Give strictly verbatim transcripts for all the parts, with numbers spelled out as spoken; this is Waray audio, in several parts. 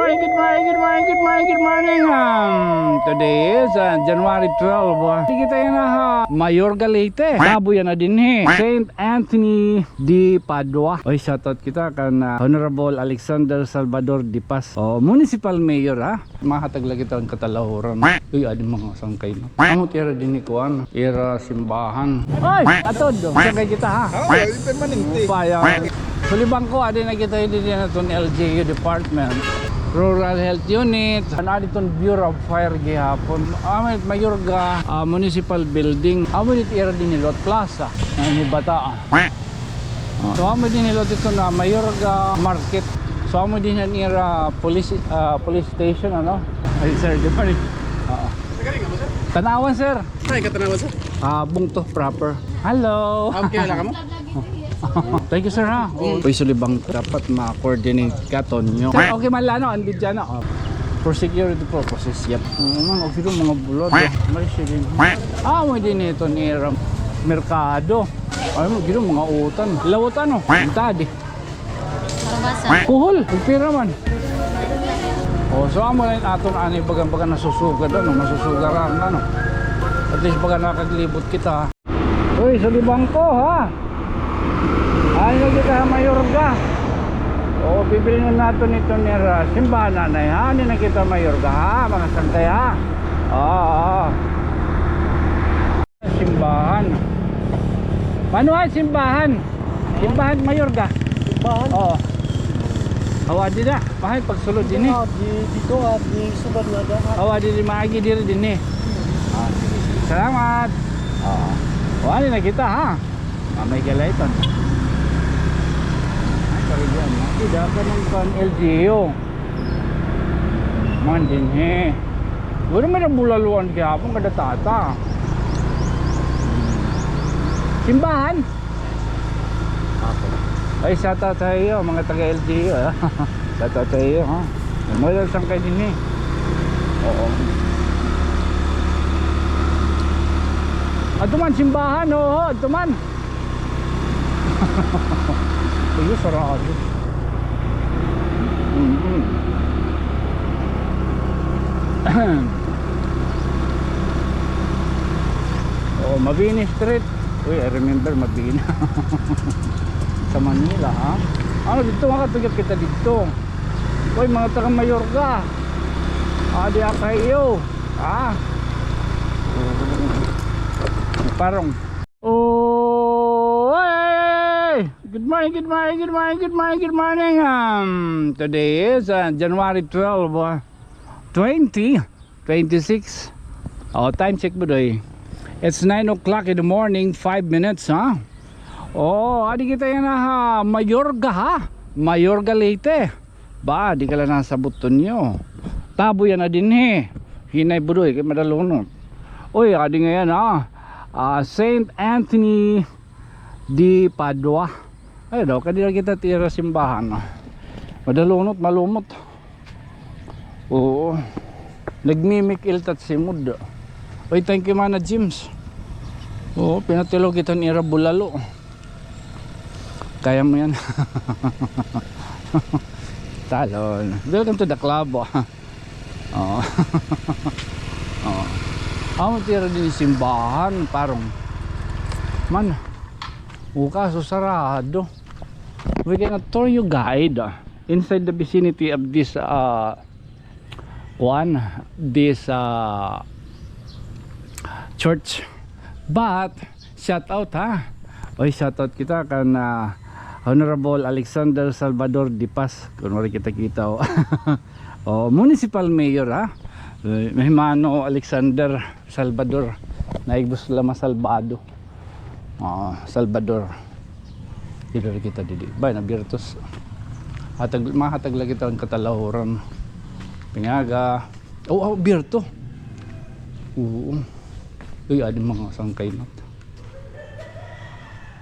Good morning, good morning, good morning, good morning. Um, today is, uh, January twelve. Uh, kita yana ha Mayorga, Leyte. Tabo yana dinhi. Saint Anthony de Padua. Oy, shoutout kita kan, uh, Honorable Alexander Salvador de Paz. Oh, municipal mayor, ha? Mahatag la kita hin katalahuran. Uy, adi mga sangkay na. Amo it ira dinhi kuan, ira simbahan. Oy, atod. Sangkay kita, ha? Ay, permanente. Upaya. Sulibangko, adi na kita dinhi ha aton L G U department. Rural Health Unit. An adi iton Bureau of Fire gihapon. Amo it Mayorga, ah, Municipal Building. Amo it ira dinhi liwat plaza. An Bataan. So, amo dinhi liwat iton Mayorga Market. So, amo dinhi an ira police, ah, police station, ano? Ay, sir, di ba rin? Oo. Tanauan, sir. Ay, ka Tanauan, sir. Ah, bungto proper. Hello. Okay, wala ka mo? Thank you, sir, ha. Uy, sulibangko, dapat ma-coordinate ka, Tonyo. Sir, okay man la, no? Ang video, no? Oh. For security purposes, yep. Oo, mga, okay, mga bulad, eh. Mali siya din. Ah, amo dinhi iton ira merkado. Ay, mo, gino, mga utan. Lawot, ano? Ang tadi. Marabasa. Kuhol. Pagpira man. Oh, so, amo na it aton ani, bagan-bagan nasusugad, ano, masusugaran, ano. At least, baga nakaglibot kita. Uy, sulibangko, ha? Ano kita ha Mayorga? O, bibilin naton iton ira simbahan, nanay, ha? Ano na kita Mayorga, ha? Mga sangkay, ha? Oo, oo. Simbahan. Mano ha simbahan? Simbahan Mayorga? Simbahan? Oo. Awa, di na. Mahay pagsulod dinhi. Ah, di, dito, ah, di, subad nga da. Awa, di, di maagi diri dinhi. Ah, sige, sige. Salamat. Oo. O, ani na kita, ha? Ah, may galayton. Ay, karibyan, ha? Di, dapat ng pan L G U. Man dinhi. Siguro may nabulaluan gihapon kada tata. Simbahan? Ay, shout out sa iyo, mga taga L G U, ah. Shout out sa iyo, ha? May sangkay dinhi. Oo. Adto man simbahan, oo, adto man. Uy, sarado. Mm-mm. Oh, Mabini Street. Uy, I remember Mabini. Sa Manila, ha? Ano dito, makatugyap kita dito. Uy, mga taga Mayorga. Ah, di ako kayo. Ah. Parang. Oh, hey, hey, hey, hey. Good morning, good morning, good morning, good morning, good morning. Um, today is, uh, January twelve, uh, twenty twenty-six. Oh, time check, Budoy. It's nine o'clock in the morning, five minutes, ha? Oh, adi kita yana ha Mayorga, ha? Mayorga, Leyte. Ba, di ka la nasabot, Tonyo. Tabo yana dinhi. Hinay, Budoy, kay madalunot. Uy, adi ngay-an, ha? Ah, Saint Anthony de Padua. Ay daw, kadi la kita it ira simbahan, ah. Madalunot, malumot. Oo. Nagmimik-il tat simud. Uy, thank you, Mana James. Oo, pinatilo kita hin ira bulalo. Kaya mo yan. Talon. Welcome to the club, oh. Oo. Oo. Amo it ira dinhi simbahan, parang. Man. O, kaso sarado. We cannot tour you guide, ah, inside the vicinity of this, ah, kuan, this, ah, church. But, shout out, ha? Oy, shout out kita kan, ah, Honorable Alexander Salvador de Paz. Kun waray kita kita, oh. Oh, municipal mayor, ha? Eh, Mano Alexander Salvador. Naigbos la masalbado. Ah, Salvador. Diri kita didi. Bay, nabirtos. Hatag, mahatag la kita hin katalahuran. Pingaga. Oh, oh, birto. Oo. Uy, adi mga sangkay na.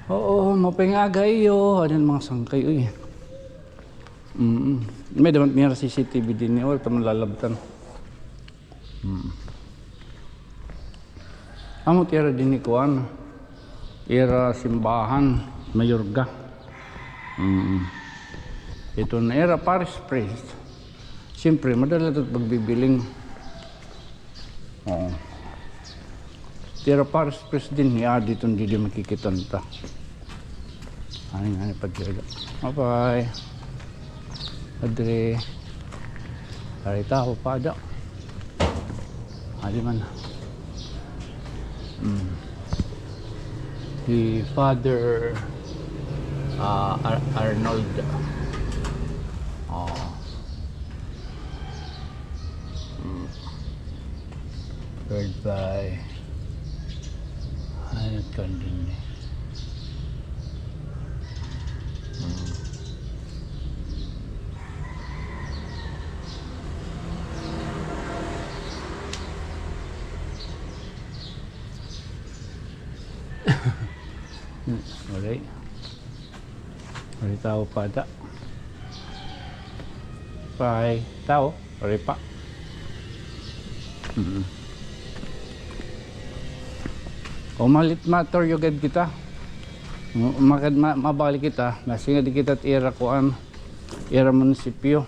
Oo, mapingaga iyo. Adi mga sangkay, uy. Mm. May dapat may C C T V dinhi, or ta man lalabtan. Hmm. Amo it ira dinhi kuan. Ira simbahan, Mayorga. Hmm. Ito na ira parish priest. Siyempre, madala ito pagbibiling. Oo. Tira pares, pares dinhi, adi iton didi makikita ta. Ay, nga ni pagkira. Bye-bye. Padre. Ari tawo pa ada. Adi man. Mm. Si Father, ah, Ar-, Arnold. Oh. Mm. Third by. Ay, nagkandin eh. Mm. Waray. Waray tawo pa ada. Waray tawo. Waray pa. Mm. O malit maturyo gad kita. Makad ma-, mabalik kita. Nasingad kita it ira kuan. Ira munisipyo.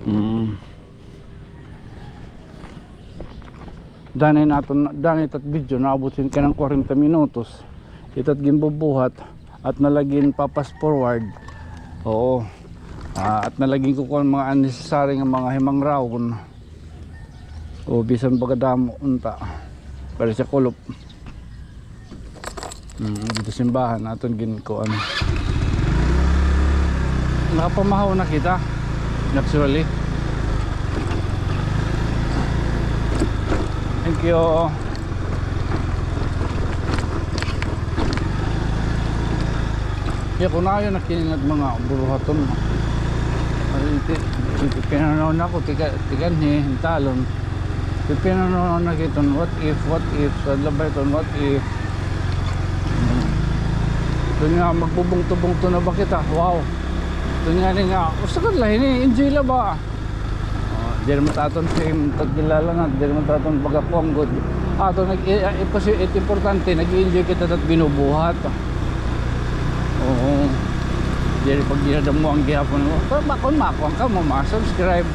Mm. Danay naton, danay tat video, naabot hin kanang kwarenta minutos. Ito it ginbubuhat, at na la gin pa-fast forward. Oo. Ah, at na la gin kukuha mga unnecessary nga mga himangrawon. O, bisan baga damo unta. Pero sa kulop. Mm, dito simbahan, aton ginkuan. Nakapamahaw na kita. Actually. Thank you. Kay kun ayaw na kini nga mga buruhaton. Ay, ti-, ti-, pinanaw na ako, tiga-, tiganhi, hintalon. Pipinanonakit iton, what if, what if, sa labay iton, what if. Hmm. Ito nga, magbubungto-bungto na ba kita? Wow. Ito nga, ini nga, usa ka la hini, enjoy la ba? Oh, diri man ta aton same, tagkilala na, diri man ta aton baga kuan gud. Aton, nag-, i-, i-, kasi, it importante, nag-i-enjoy kita tat binubuhat. Oo. Diri pagdinadamuhan gihapon. Kun ma-, kun makuan kamo, ma-subscribe.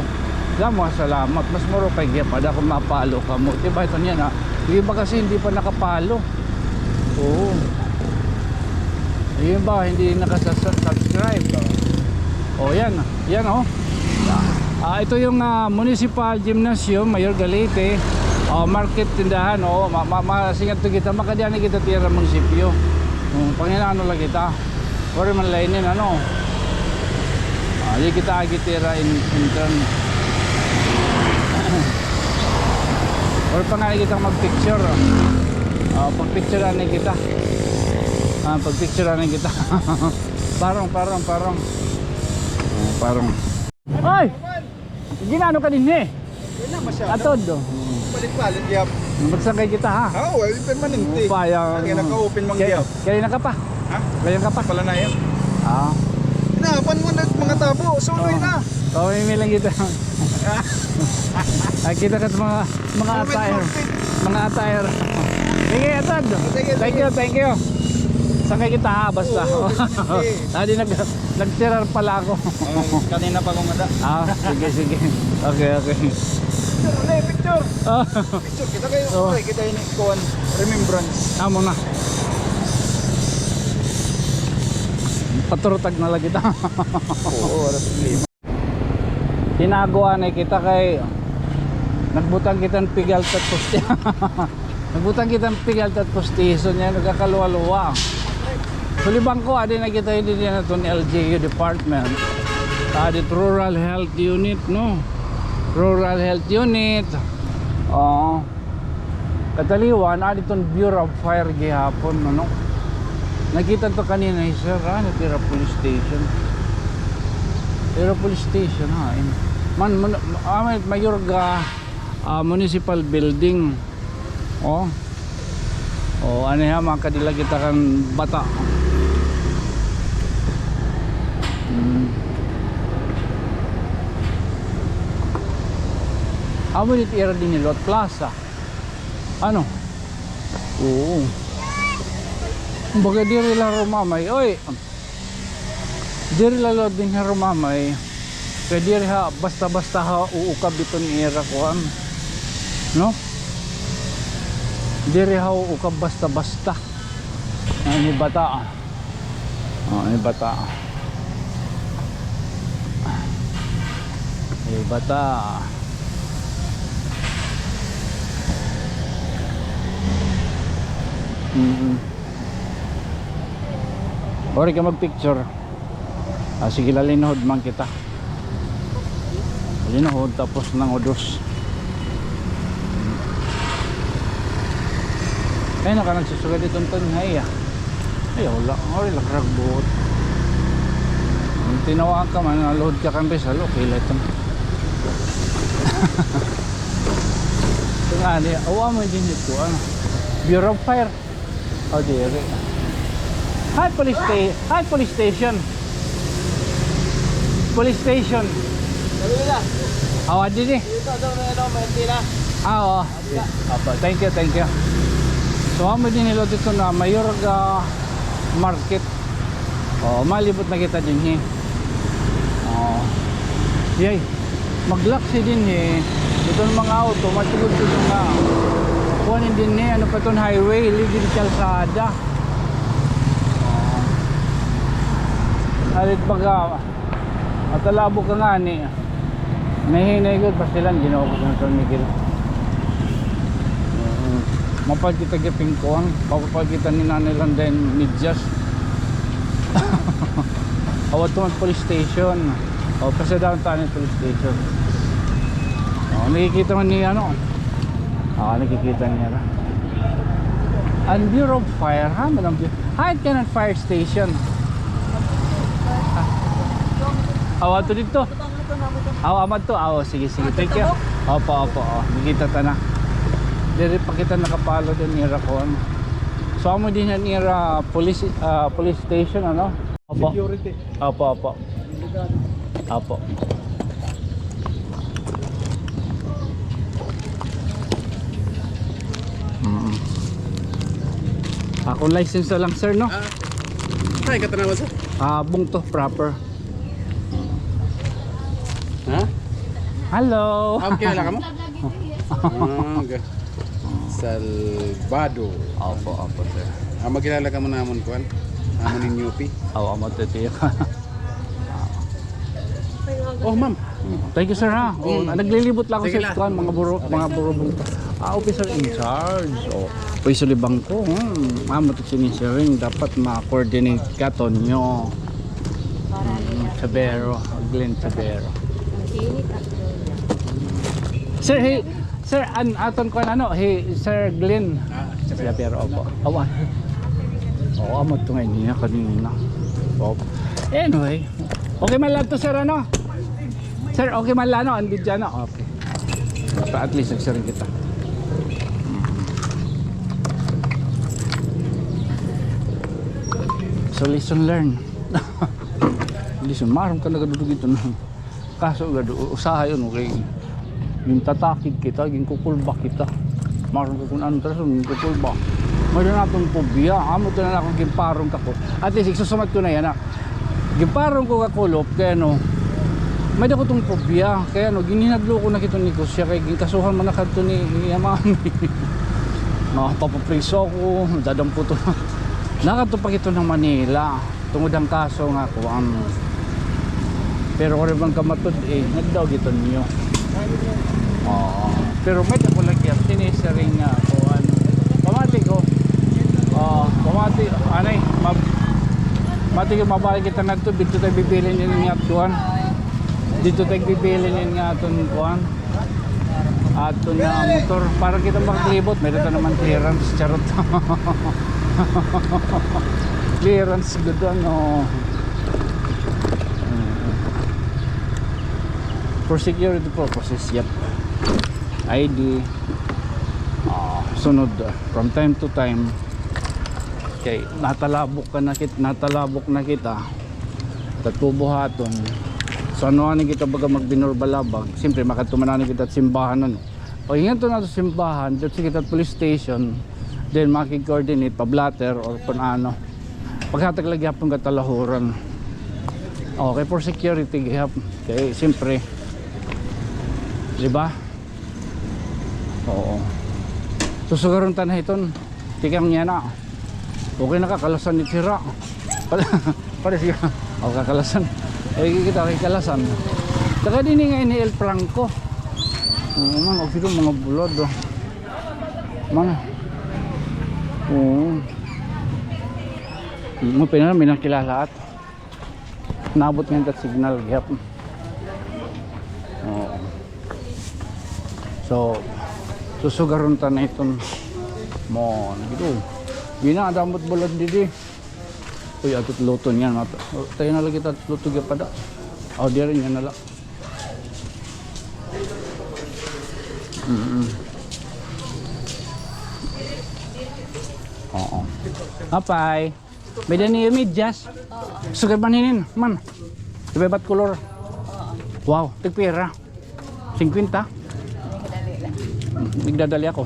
Damo nga salamat. Mas maupay gihapon ada kun ma-follow kamo. Diba, ito niya na. Yung iba kasi hindi pa naka-follow. Oo. Yung iba hindi nakasa-subscribe. Oh, yan. Yan, oh. Ah, ito yung, ah, Municipal Gymnasium, Mayor Galite. Oh, market, tindahan, oh. Ma-, ma-, masingadto kita, makadi anay kita it ira munisipyo. Oh, panginano la kita. Waray man la ini, ano. Ah, di kita agi it ira in-, intern. Waray pa ngani kita magpicture. Ah, pagpicture anay kita. Ah, pagpicture anay kita. Parong, parong, parong. Ah, parong. Oy! Ginano ka dinhi? Wala masyado. Atod, oh. Palit-palit, yap. Magsangkay kita, ha? Oo, well, permanente. Upaya. Kay naka-open man gihap. Kay, kay na ka pa? Ha? Kay na ka pa? Pala na yan. Ah. Hinapan mo na mga tabo. Suloy na. Oh, may lang kita. Ay, kita ka mga, mga attire. Mga attire. Sige, atod. Sige, sige. Thank you, thank you. Sangkay kita, ha, basta. Oo, sige. Adi nag- Nagtirar pala ako. Oh, kanina pa ko ngada. Ah, sige, sige. Okay, okay. Picture, ulit, picture. Ah. Picture kita kay, oh, kita ini kuan, remembrance. Amo na. Paturutag na la kita. Oo, alas lima. Tinago anay kita kay nagbutang kita hin pigal tapos Nagbutang kita hin pigal tapos tison niya, nagkakaluwa-luwa. Sulibang ko, adi na kita, adi na iton L G U department. Adi Rural Health Unit, no? Rural Health Unit. Oo. Kataliwan, adi iton Bureau of Fire gihapon, no? Nakita to kanina, eh, sir, ah, natira police station. Natira police station, ha? In, man, man, ah, may, Mayorga, ah, municipal building. Oh. Oh, ano ha, makadi la kita kan bata. Hmm. Amo dito ira dinhi liwat plaza. Ano? Oo. Baga diri la rumamay. Oy! Diri la liwat dinhi rumamay. Kay diri ha basta-basta ha uukab iton ira kuan. No? Diri ha uukab basta-basta. An ibata. Oh, ibata. Ibata. Mm-mm. Ori ka mag-picture. Ah, sige, lalinhod man kita. Lalinhod, tapos nangudos. Ay, naka nagsusugad iton tanhay, ah. Ay, wala. Ay, lagrag buot. Kung tinawag ka man, naluhod ka kan Rizal, okay lang ito. Ito nga, ni, awa mo din ito, ano? Bureau of Fire. Oh, diri. Hi, police sta-, hi, police station. Police station. Sabi nila. Awa, diri. Dito, daw na, ano, may antena. Ah, oo. Apo, thank you, thank you. So, amo dinhi didto na Mayorga Market. Oh, malibot na kita dinhi. Oh. Yay. Mag-lock siya dinhi. Iton mga auto, masiguro nga kuan dinhi, ano pa iton highway, ligid kalsada. Oh. Alit baga, matalabok ka ngani. Nahinay gud, pastilan, Ginoo ko sa San Miguel. Mm. Mapagkita gaping kuan, mapagkita ni Nanay Landay medyas. Awa to man police station. O, pasadahan ta ni police station. O, nakikita man ni ano. Ah, nakikita niya na. An Bureau of Fire, ha? Manang Bu-, ha, it kanan fire station. Awa to didto. Aw, amat to. Aw, sige, sige. Thank you. Opo, opo. Oh, nakita ta na. Diri pa kita nakapalo din ira kuan. So, amo din an ira police, ah, police station, ano? Opo. Security. Opo, opo. Opo. Mm. Akon license na lang, sir, no? Ah, ay, katanawan, sir. Ah, bungto, proper. Ha? Hello. Ah, kilala ka mo? Ah, okay. Salvado. Opo, opo, sir. Ah, magkilala ka mo namon, kuan? Amo nin U P? Aw, amo, titiyo. Oh, ma'am. Thank you, sir, ha. Oh, naglilibot lang ako sa kuan, mga buro, mga buro. Ah, officer in charge. Oh, pwede libang ko. Hmm. Amo to sinisiring. Dapat ma-coordinate ka, Tonyo. Mm, Sabero, Glenn Sabero. Sir, hi, sir, an aton kuan, ano, hi Sir Glenn. Ah, Sabero, opo. Awan. Oo, amo to nga niya kanina. Opo. Anyway, okay man lang to, sir, ano? Sir, okay man lang, no? An video, no? Okay. At least, nagsiring kita. So, lesson learned. Lesson, maaram ka nagadudog ito na. Kaso, gado, usahay, ano, kay gintatakig kita, ginkukulba kita. Maaram ka kun ano, tas ginkukulba. May na naton pobya. Amo ito na ako, ginparong ka ko. At least, igsusumat ko na yana. Ginparong ko ka kulop, kay ano, may dako tong pobya. Kay ano, ginhinadlo ko na kito ni Kusya, kay ginkasuhan man na kadto ni, ni Mami. Mapapapriso ako, dadamputo na. Nakadto pa kito ng Manila. Tungod an kaso nga kuan. Pero kung man ka matud-i, nagdaog ito niyo. Oo. Pero may dako lagi yan. Sinisiring nga kuan. Pamati ko. Oo, pamati. Anay, mab-, mati ko mabalik kita ngadto. Dito tayo bibili niyan nga kuan. Dito tayo bibili niyan nga aton kuan. Ato na motor. Para kita makalibot, may data naman clearance. Charot. Clearance gud, ano. For security purposes, yep. I D. Ah, sunod, ah, from time to time, kay natalabok ka na kit-, natalabok na kita. Tatubuhaton. So, ano, ano kita baga magbinurbalabag? Siyempre, makadto man ano kita simbahan, ano. Pag ingadto nato simbahan, diretso kita police station, then makig-coordinate pa blotter or kun ano. Paghatag lagi hapon ka talahuran. Okay, for security gihap. Kay siyempre, di ba? Oo. Susugaron ta na hiton. Tikang niya na. Okay na ka, kalasan ni Tira. Pare siya. O, kakalasan. Ay, kita kay kalasan. Taga dinhi nga ini El Franco. Oo, man, okay, mga bulad, oh. Man. Oo. Mo pina, may nakilala at naabot nga that signal gihap. Oo. So, susugaron ta na iton mo, gitu. Bina, damot bulad didi. Uy, atot luto niyan, mata. O, tayo na lagi ta luto gihap pada. O, di rin yan na la. Mm-mm. Oo. Apay. May-ada niyo medyas? Oo. Sugad man hinin, man. Iba-iba't kolor. Oo. Wow, tigpira? Singkwenta? Nagdadali lang. Hmm, nagdadali ako.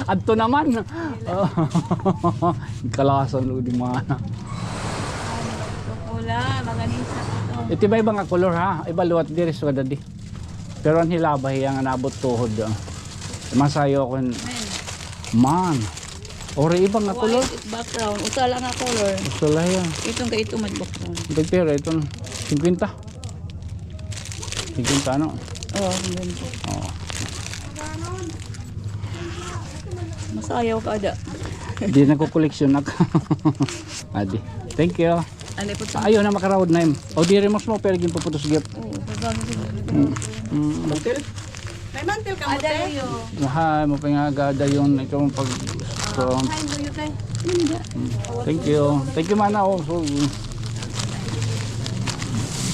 Adto naman. Kalasan lo di mana. Pula, maganisa ito. Ito iba-iba nga kolor, ha? Iba liwat diri sugad adi. Pero an hilaba hiya nga naabot tuhod, ah. Masayo ako hin-, man. Ori iba nga kolor. White background. Usa la nga color. Usa la hiya. Iton kay ito may background. Ito pira iton. Singkwenta. Singkwenta, ano? Oo, singkwenta. Oo. Masayaw ka ada. Di nagko-koleksyon ako. Adi. Thank you. Ano po? Ayaw na, makaraod na im. O, diri mas mo, pero ginpuputos gihap. Oo, pagbago siguro. Mm. Mm. Mantel? May mantel ka mo, te? Mahal mo pa nga agad yun. Ikaw ang pag-, so, hi, Buyo, te. Mm. Thank you. Thank you, mana. Oh, so,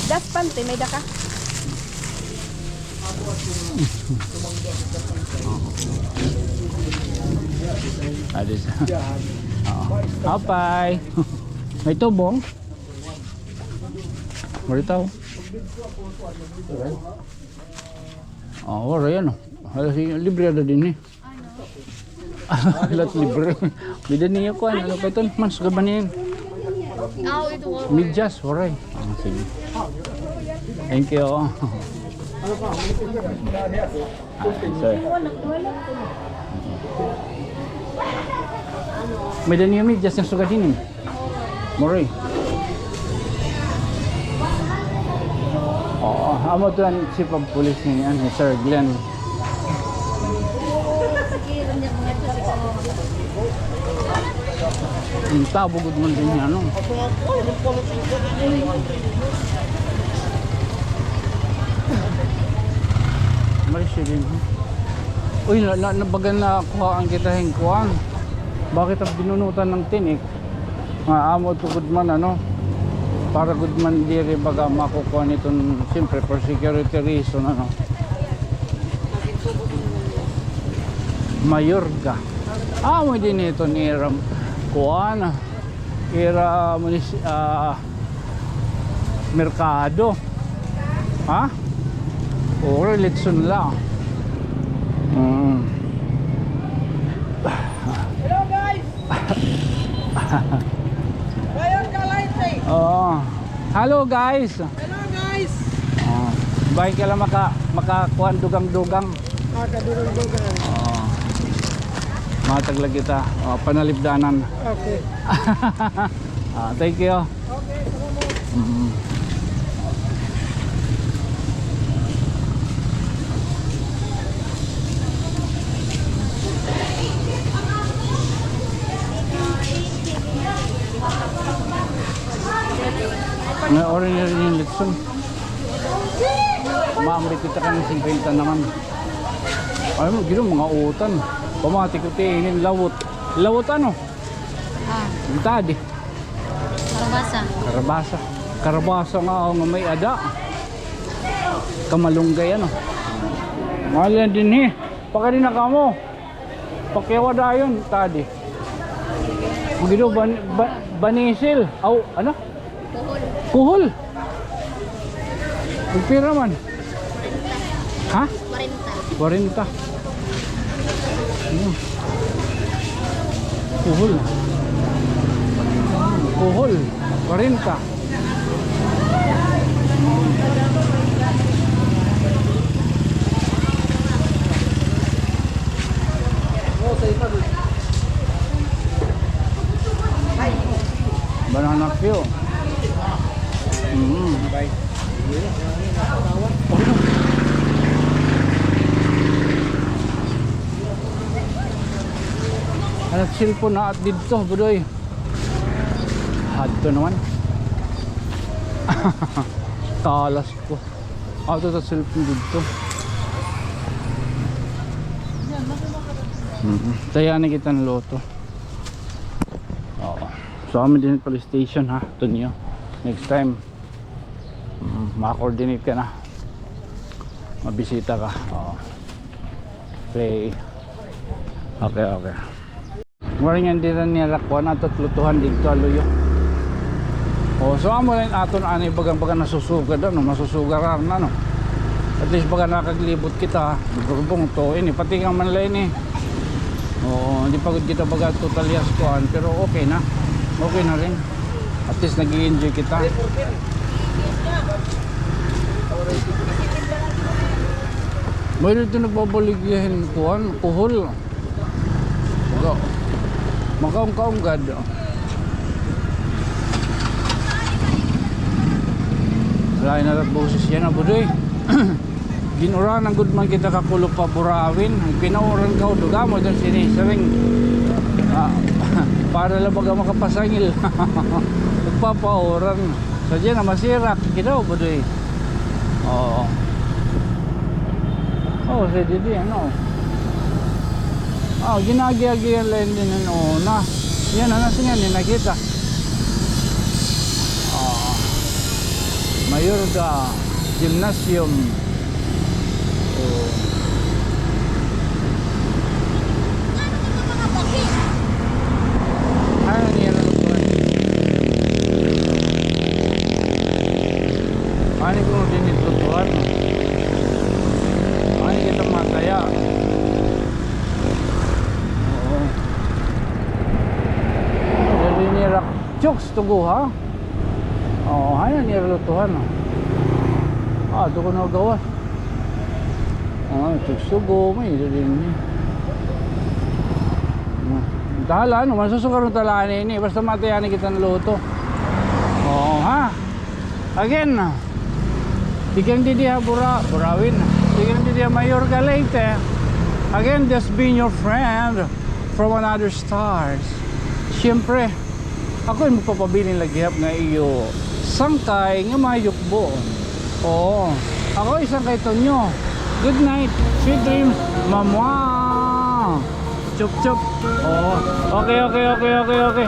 das panty, may-ada ka? Adi sa. Oo. Apay. May tubong? Maritaw. Oo, wala yan, oh. Hala, si-, libre ada dinhi. Lahat libre. Bida niya ko, ano pa ito? Mas ka ba niyan? Medyas, waray. Ah, sige. Thank you. Ah, sir. May-ada niyo medyas nga sugad hini. Mori. Oo, amo to an chief of police ni, ano, Sir Glenn. Ang tabo gud man dinhi, ano? May siya dinhi. Uy, na, na, nabagan na kuhaan kita hin kuan. Bakit ang binunutan ng tinik? Nga amo to gud man, ano, para gud man diri baga makukuha niton, siyempre, for security reason, ano. Mayorga. Amo dinhi iton ira, kuan, ira munis-, ah, merkado. Ha? Ori, litson la. Mm. Hello, guys! Mayor Calaite! Oo. Hello, guys! Hello, guys! Oh. Bahin ka la maka-, makakuan dugang-dugang. Ah, kadugang-dugang. Oo. Matag la kita. Oh, panalipdanan. Okay. Ah, thank you. Okay, salamat. Mm. Nga, orange na rin yung litson. Maamrit kita kan singkwenta naman. Ay mo, gino, mga utan. Pamati ko tinin, lawot. Lawot ano? Ah. Ang tadi. Karabasa. Karabasa. Karabasa nga, oh, nga may ada. Kamalunggay, ano? Mahal yan dinhi. Pakadi na kamo. Pakiyawa dayon, tadi. Magido, ban-, ba-, banisil. Aw, ano? Kuhol. Kuhol. Pagpira man? Ha? Kwarenta. Kwarenta. Hmm. Kuhol. Kuhol. Kwarenta. Ano, cellphone na at didto, budoy. Hadto naman. Talas ko. Ato ta cellphone didto. Mm-mm. Taya na kita ng loto. Oo. So, amo dinhi police station, ha, Tonyo. Next time, mm, maka-coordinate ka na. Mabisita ka. Oo. Play. Okay, okay. Waray nga dida nira kuan ato lutuhan didto, ha luyo. O, so amo la ini aton anay, bagan-bagan nasusugad, ano, masusugaran, ano. At least baga nakaglibot kita, gurbong to, ini, pati nga man la ini. Oo, di pa gud kita baga totally as kuan, pero okay na. Okay na rin. At least nag-i-enjoy kita. May dito nagbabaligya hin kuan, kuhol. Go. Makaungkaunggad. Lain na rat boses yana, budoy. Gin-uranan gud man kita kakulop pa Burawen. Pinauran ka, duga mo, doon sinisiring. Ah, para la baga makapasangil. Nagpapauran. Sadya na masirak, kita, budoy. Oo. Oo, sa didi, ano. Ah, ginagiyagiyan la ini hin una. Yana, nasiring ini, nakita. Ah, Mayorga Gymnasium. Oo. Ano niya na lutuhan? Ano ko dinhi lutuhan? Ano kita mataya? Oo. Dali ni Rak Chooks to go, ha? Oo, ano niya lutuhan, oh. Ah, doon ko na gawas. Ah, tugsugo, may isa din, eh. Tahala, ano, masusukaron talaan ini. Basta matayan na kita ng luto. Oo, ha? Again, tikang didi ha Bura-, Burawen. Tikang didi ha Mayorga, Leyte. Again, this being your friend from another stars. Siyempre, ako ay magpapabilin la gihap nga iyo sangkay nga mayukbo. Oo. Ako ay sangkay Tonyo. Good night. Sweet dreams. Mamwa. Chup, chup. Oo. Okay, okay, okay, okay, okay.